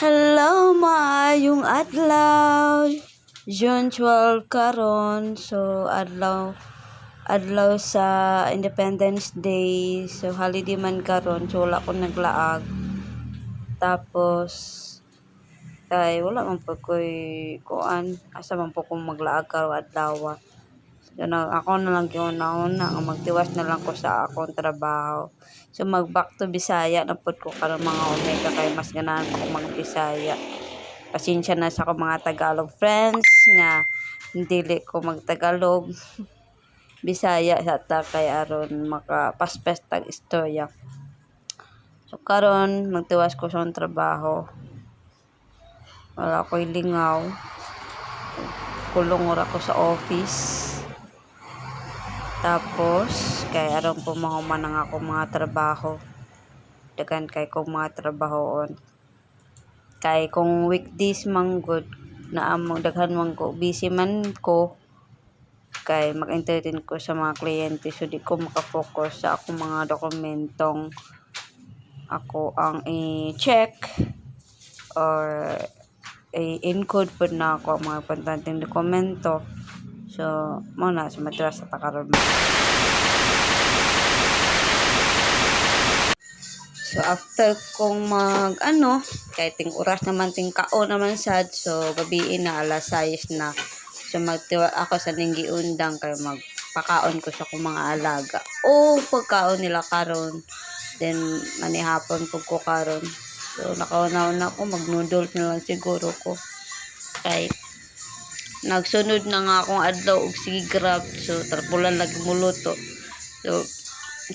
Hello, maayong adlaw. June 12 karon. So adlaw adlaw sa Independence Day. So holiday man karon. So wala ko naglaag. Tapos kay wala man po ko'y kuan, asa man po kong maglaag karong adlaw. So na, ako na lang giuna-una nga magtiwas na lang ko sa akong trabaho. So mag back to Bisaya na pud ko karon, mga omega, kay mas ganahan pa ko mag Bisaya. Pasensya na sa akong mga Tagalog friends nga dili ko magtagalog. Bisaya sa ta kay aron makapaspas tag istorya. So karon magtiwas ko sa akong trabaho. Wala ko'y lingaw. Kulong ra ko sa office. Tapos kay aron po mahuman ang akong mga trabaho. Daghan kay kong mga trabahoon. Kay kung weekdays man gud naa mo daghan man ko, busy man ko kay mag-entertain ko sa mga kliyente, so di ko maka-focus sa akong mga dokumentong ako ang i-check or i-encode pud nako ang mga importanteng dokumento. So mao na, so magtiwas ta karon. So after kong mag ano, kay ting oras naman ting kaon naman sad, so gabii na, alas 6 na. So magtiwa ako sa ning giundang kay magpakaon ko sa akong mga alaga. O pagkaon nila karon. Then manihapon pud ko karon. So nakauna-una ko, mag-noodles na lang siguro ko. Kay nagsunod na nga akong adlaw og sige grab, so tarpulan lagi moluto. So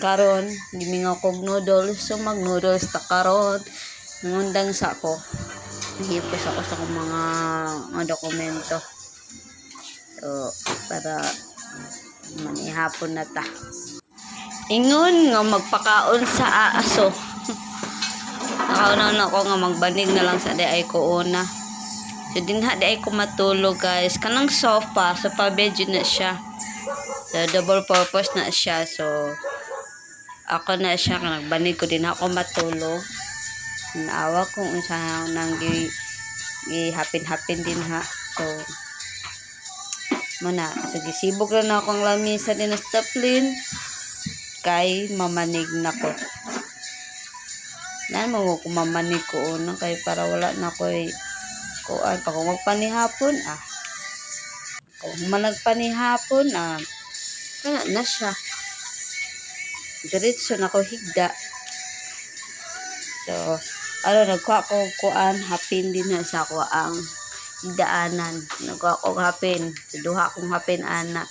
karon gimingaw kog noodles, so mag noodles ta karon. Ngundang sa ko. Hipos ako sa akong mga dokumento. So para manihapon na ta. Ingon nga magpakaon sa aso. Nakauna na ako nga magbanig na lang sa di ay ko una. So dinha di ay ko matulog, guys. Kanang sofa, sofa bed yun na siya. So double purpose na siya. So ako na siya nagbanig ko din ako matulog. Naawa kung unsa nang gi gihapin-hapin din ha. So muna, so gisibog ra na akong lamisa din na taplin kay mamanig na ko. Nan mo ko mamanig ko una kay para wala na ko'y kuan pa kung magpanihapon ah. Kung managpanihapon ah, kana na siya. Diretso na ko higda. So, ano, nagkuha ko kuan, hapin din na sa ako ang higdaanan. Nagkuha ko hapin. So, duha akong hapin ana.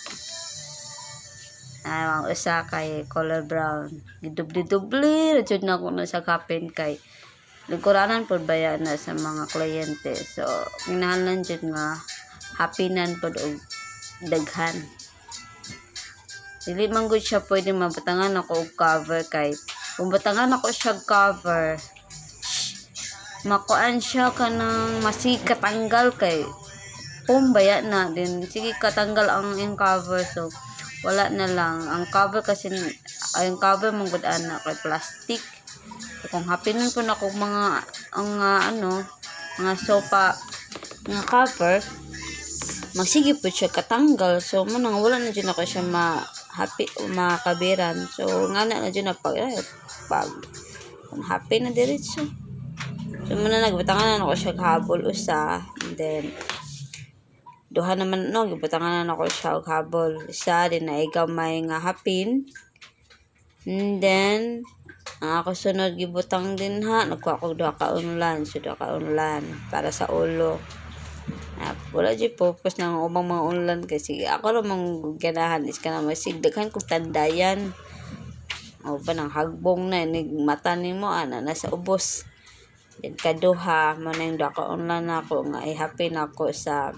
Ay, ang usa kay color brown. Gidubli-dubli ra jud na ako na sa hapin kay lingkuranan pod baya na sa mga kliyente. So, kinahanglan jud nga hapinan pod og daghan. Dili man gud siya pwede mabutangan ako og cover kay kung butangan ako siya cover, makuan siya kanang masig katanggal kay pum baya na din, sige katanggal ang iyang cover. So wala na lang ang cover kasi ay ang cover man gud ana kay plastic. So, kung hapinon po na ako mga ang ano, mga sofa nga cover, magsige po siya katanggal. So mo nang wala na jud ako siya ma happy makabiran. So nga na na jud na pag eh, pag happy na diretso. So muna nagbutangan na ako siya habol usa, and then duha naman no gibutangan na ako siya og habol isa din na gamay nga hapin. And then ang ako sunod gibutang din ha, nagkuha ko duha ka unlan. So duha ka unlan para sa ulo. Ah, wala jud purpose ng ubang mga unlan kasi ako namang ganahan is kanang masig daghan kog tandayan. O ba nang hagbong na inig mata nimo ana nasa ubos. Then kaduha mo na yung duha ka unlan nako nga ihapin nako sa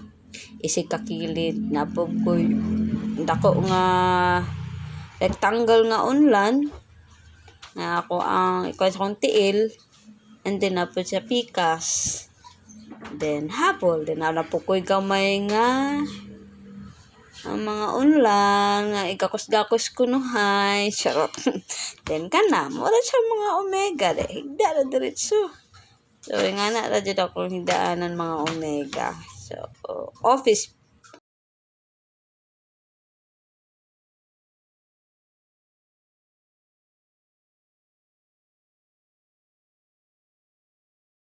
isig kakilid na po ko'y dako nga rectangle nga unlan na ako ang ikuha sa akong tiil, and then napod sa pikas. Then habol then na po ko'y gamay nga ang mga unlan nga igakos-gakos kunuhay, charot. Then kana mo siya, mga omega, de higda na diretso. So, nga na ra jud akong higdaanan, mga omega. So, office.